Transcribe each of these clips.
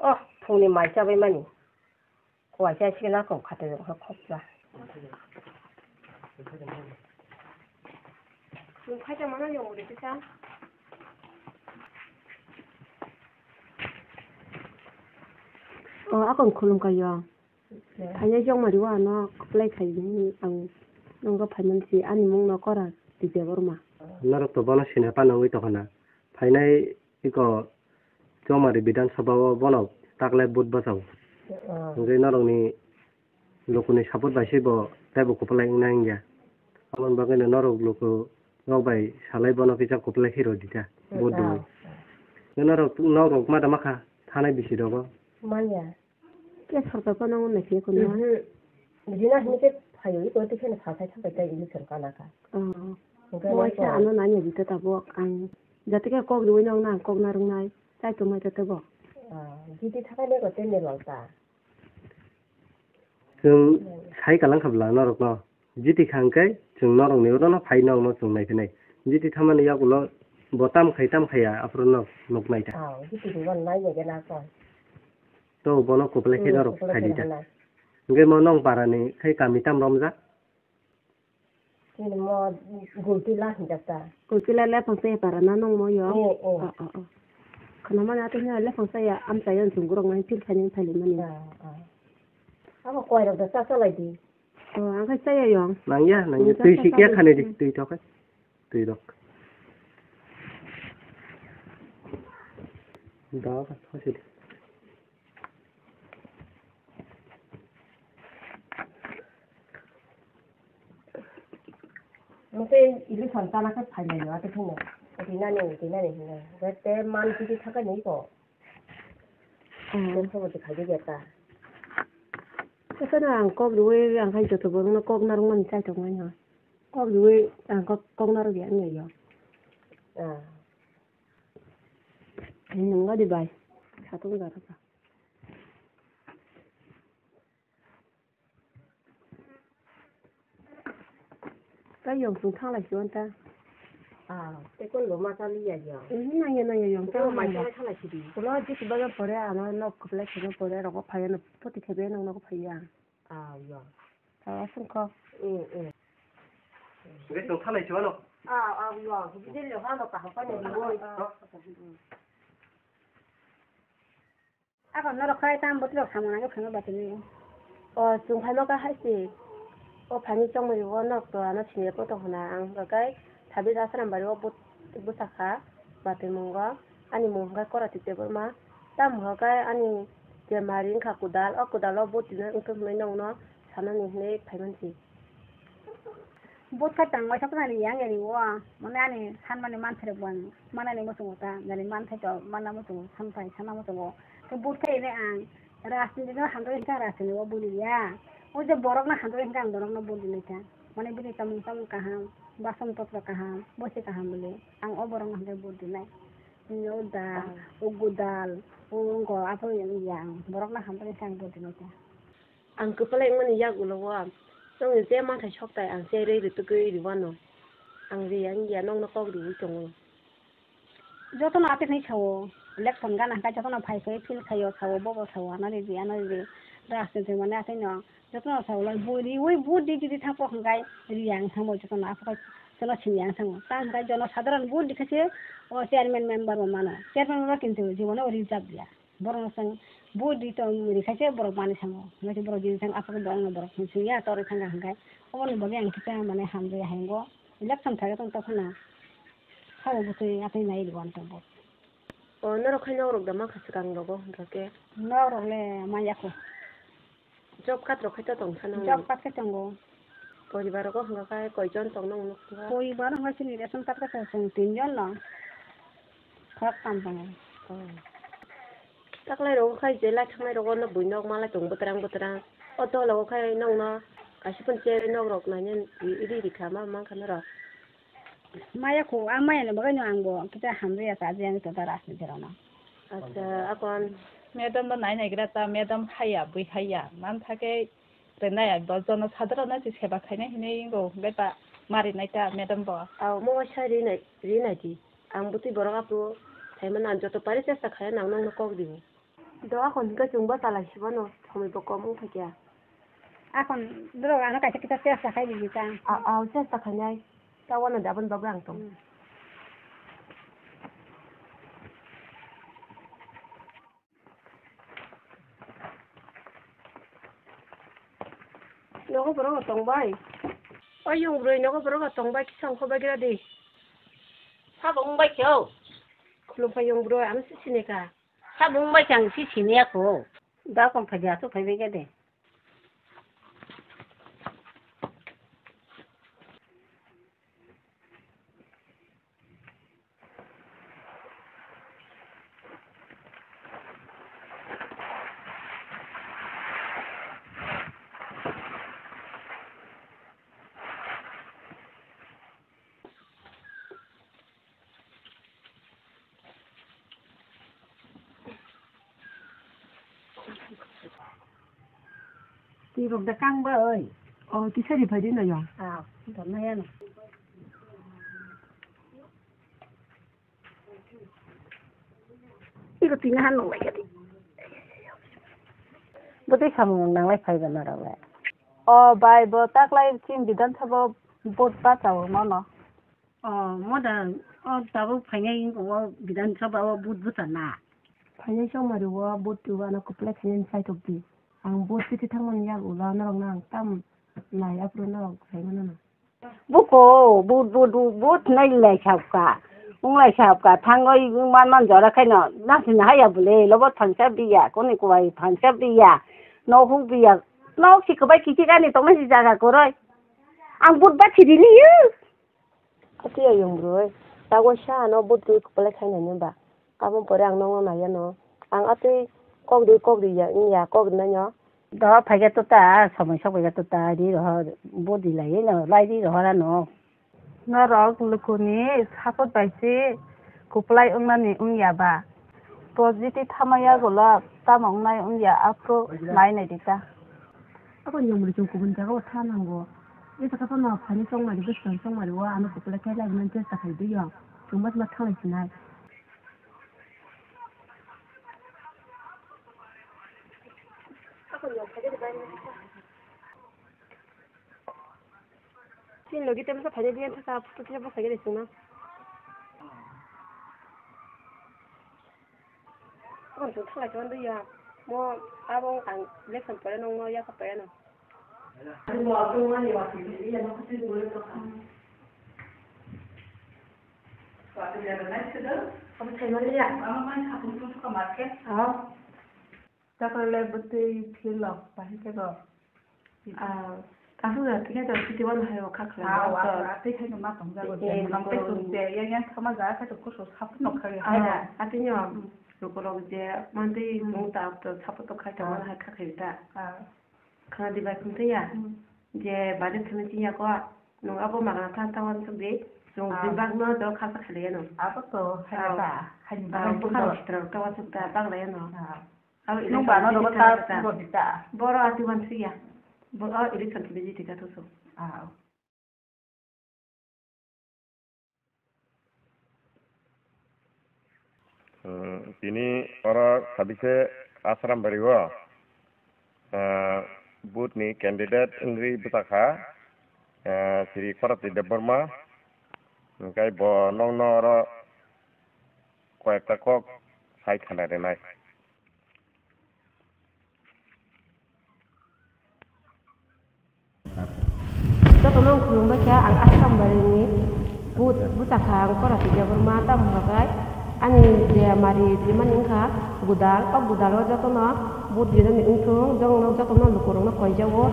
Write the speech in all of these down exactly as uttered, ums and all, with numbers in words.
Oh, phungni mai chabai mani. Kuaisa sikila kok khate khok khokla. Nung khaita mana yong uri kisa. Oh, akon khulum kayo. Phaiya jongmari o ano kwplai khai hwnwi ang nokno phaimansi ani mungno Kora Twijaborma. Norok to bono sina panogwi tongkhana. Phainai iko Chongmari Bidhan Sabha o bono taklai vote bachao. Hwnkhe norokni lukuni support bai se bo teibo kwplai wngna wngya. Aboni bagwino norok luku rok bai salai bono kisa kwplai khe rw di ta vote rwui. Norok norok ma da makha thanai bisi rogo. Manya. Khe sorkar phano wng naising ya kono? Mhm. Rina hini khe phaio, iko tei kheno salsai thangbai tai election kana kha. Oh. Hwnkhe mo waisa ano nanya jita tabuk ang. Jati khe kok riwi nokna ang kok narwknai. Chai tongmai ta tabuk. Ah, jiti thakai ne ko tei ne lal ta. Chwng sai kalang kha bwla norokno. Jiti kha hwnkhe chwng norokni orono phai nokno chwng naiphinai. Jiti thamani yagulo bo tam khai tam khaiya aphuru nok nuknai ta. Ah, jiti ni wan nai ya gena ko. To bono kwplai khe norok phai di ta. Hwnkhe mo nong parani khai kami tam romjak? Chini mo Gultila hinjak ta. Gultila lephang saya para na nong mo yo? Eh, eh. Oh, oh, oh. Khana mana to hina lephang saya am saya sung gurok mai pil khani phali mani. Ah, ah. Abo koi rok da cha chalai di. Oh, ang khai saya yong. Nang ya, nang ya. Twi si kya khani di, twi to khai. Twi rok. Da ka thasi di. Mungkin election tana khe phailai ya, tei phano. Rinani, rinani hinwi. Bete man kiti thakai ni ko. Hmm. Tei phano khaidi ya ta. Tei phano ang kok riwi, ang khai joto borokno kok narwkmani chai tongmani ha. Kok riwi, ang kok, kok narwk ya wngya yo. Ah. Nungga di bai. Satung jara ka. Ta yong sung thang lai si wan ta. Ah, tei kon bo ma cha li ya yong. Mhm, nang ya, nang ya yong ta. Ko mai cha thang lai si di. Kulo jiti bagan pore ano nok kwplai kheno pore rogo phai ano poti khebe nang nok phai ya. Ah, yong. Ta sung kho. Mm, mm. Ge tong thang lai si wano. Ah, ah, yong. Jiti lo ha no kaham pa ni di woi. Ako norok khai tam botwi rok samung nangkhe phaima batini. O chwng phaima kha hai se. O phaini chongmani o norok to ano siniya poto hwna ang hwnkha khe Sabir Asram bari o bwsakha batwi mungo. Ani mung hwnkha Kora Titya Burma. Tam hwnkha khe ani bemari wngkha kwdal. O kwdalo bwtwi no wngkhe hwnwi nokno sanani hwnwi phaimansi. Bwskha tang waisa phano ani yang yani o, mane ani sanmani manthai rok bo ang manani muchungo ta, jani manthai to manna muchungo, santhai sanna muchungo. Khe bwskha ini ang rajniti no hamjagwi hinkhe ang rajniti o bui ya. O je borok no hamjagwi hinkhe ang borok no bui nai ta. Mane bini chamung chamung kaham, bason potro kaham, bosi kaham bole ang o borok no hamjagwi bui nai. Bini o da, o gwdal, o wngkho aphuru ya ang borok no hamjagwi hinkhe ang bui nai ta. Ang kwplai wngmani yagulo o, chwngni je manthai soktai ang cherwi rwtwgwi rwano. Ang riya wngya nokno kok riwi tongo. Jotono atwrwini sao, election gana hwnkhe jotono phai phai feel khaio sao, bobo sao, ano ridi, ano ridi, rajniti mane atwino jotono sao, lai bui riwi vote di, di, di thangkho hwnkhe riya wng thangbo jotono, aphuru jono siniya wng thango. Ta hwnkhe jono sadharon vote di khe se o chairman member bo mano, chairman member kintu jibono rijak ya. Borokno chwng vote di tong rikhaise borok manwi thango. Hwnkhe borok jini thang aswk borokno borok simi simi ya torwi thangkha hwnkhe. Oboni bagwi ang kisa mane hamjaya hai wngo. Election thangkhe tong tongkhana. Sabo bwtwi atwi nai rwani tong bo. O norok khai nokrok da mankha swkang rogo hwnkha khe? Nokrok le manya kho. Job card rok khai to tong sana? Job card khe tongo. Poribar rogo hwnka khe koi jon tong nong nuk? Poribar hwnka chini ration card khe chwng tin jon no. Khorok tam tongo. Oh. Taklai rogo khai je lai thangnai rogo no bui nok malai tong bwtrang bwtrang. O dolo khai nong no kaisa pon cherwi nok rok naina ri ri kha ma mankha norok. Maya kho, ang maya ni bagwi no ang bo kisa hamjaya chajaya wngwi tong ta rajniti rok no. Acha, akon. Madam bo nai naigra ta, madam haya, bui haya. Man thake renai, bo jono sadharano se seba khainai hinui wngo, hwnkhe ta ma rinai ta madam bo. Aw, mo waisa rinai, rinai di. Ang bwtwi borok aphuru phaimano ang joto pari chesta khaina ang nokno kok rio. Do akon hwnkhe chwngbo chalai sibano, somoi bo kom wngkha kya. Akon borok ano kaisa kisa chesta khai di ta. A, a, chesta khainai. Ta wano de aboni bagwi ang tong. Hmm. Nogo borok tong bai. O yung broi nogo borok tong bai kisa ongkho bai gira di. Sabo wng bai khe o. Khulum phai yung broi ano si sini ka. Sabo wng bai khe ang si sini ya kho. Da kong phai di ato phai bai khe de. Twi rok da kang bai. O, twi sari phai di no ya. Ah, da na ya no. Iko twi na han nung lai ya di. Bo twi samung nang lai phai ba na rok le. O bai, bo tak lai chini Bidhan Sabha vote bacha o no no. O, mo da, o tabuk phainai wngkha o Bidhan Sabha o vote bwsa na. Phainai chongmari o vote rwna kwplai khainani saitok di. Ang vote twi thangmani yak ulo norokno ang tam nai aphuru norok sai mano na. Buko, vote, vote, vote, vote nai lai sabka. Wng lai sabka, thangoi wng man man jora khaino, nasina haya bole, lobo thangsa biya, koni kuwai thangsa biya, nok huk biya, nok si kwbai kithi gani tongmani jaga kwrwi. Ang vote ba thidi liyo. Atwi ayung bwrwi, tak waisa ano bwtwi kwplai khainani ba. Aboni pore ang nokno naiya no. Ang atwi kok di kok di ya wngya kok rinai no. Do phaikhe tuta, somoi sok phaikhe tuta, ri rohor, bwtwi laiwi no, lai ri rohor ano. Norok lukuni support bai se kwplai wngnani wngya ba. Positive thamaya gulo tamo wngnai wngya aphuru nai nai di ta. Abo ni yomri chwng kubun jaga o tha nango. E jaga phano phaini chongmani bwskang chongmani o ano kwplai khe lai mani chesta khai di yong. Chwng ma ma thanglai sinai. Chini logi temsa phaini diyan thaka photo tiya bwsai gani chwngno. Ang chwng thanglai tongma ya. Mo abo ang election pore nongno yakha pore no. Abo saimanya. Abo saimanya. Takhwlai bwtwi phirlok bahai khe bo. Ah, kaham ya, tini to city wano hai o kha khlai. Ah, wa, wa, tei hai no ma tong jago je. Nang tei sung je, yang yang thama jaga kha to kuso sap no kha ya. Ah, atini o lukurok je mantei mung ta to sap to khai ta wano hai kha khai ta. Ah. Khana di bai khum tei ya. Je bari thani chinya ko nung abo magna than ta wan suk de. Nung di bag no do kha sa khlai no. Abo to hai ta, hai ni bag to. Bukha sitra ta wan suk ta bag lai no. Nung bano rogo ta rogo di ta. Boro ati wan siya. Boro election khe biji tika thusu. Ah. Hmm, tini oro sabise Asrambari o, ah, booth ni candidate wngwi bwchakha, ah, Shri Korati Debbarma, hwnkhe bo nokno oro koyekta kok sai khna rwnai. Jotono ang khulumbai kha, ang Asrambari ni booth bwchakha, ang Korati Debbarma, tamo hwnkha khe ani je mari rimani wngkha Gudal, o Gudal o jotono booth rinani wngthung, jotono, jotono lukurokno koijago.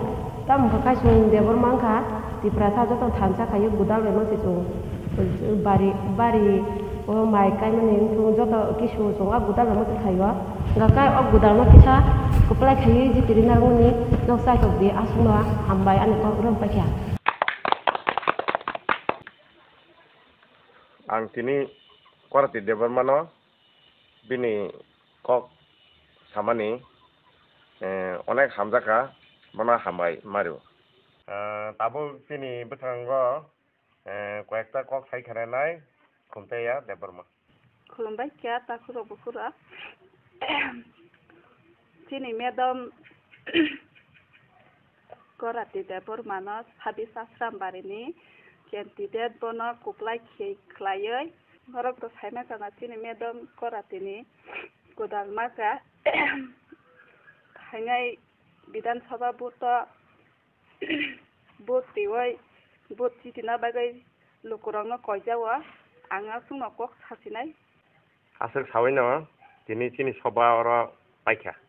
Tamo hwnkha khe chwng Debbarma wngkha Tiprasa, joto thansa khaio Gudal bai masi chwng bari, bari. O mai kaimani wngthung joto kisu chwng o Gudal bai mwtwi thaio. Hwnkha khe o Gudalno kisa kwplai khaiwi jiti rina rwmani nok chaitok di, aswkno hambai ani kok rwng paikha. Ang tini Korati Debbarmano bini kok samani, eh, onek hamjakha, bono hambai mario. Eh, tabuk chini bwskango Eh, koyekta kok sai khna nai, Khumtaiya Debbarma. Khulumbai kha, takhurok bukhurok. Chini madam Korati Debbarmano Sabis Ashram Barini candidate bono kuklai khe khlaiwi norok do saimaka chini madam Koratini kwdalma kha thainai Bidhan Sabha vote o vote twiwi vote chitina bagwi lukurokno koijao. Ang aswkno kok sasinai. Aswk sawi no tini chini soba oro paikha.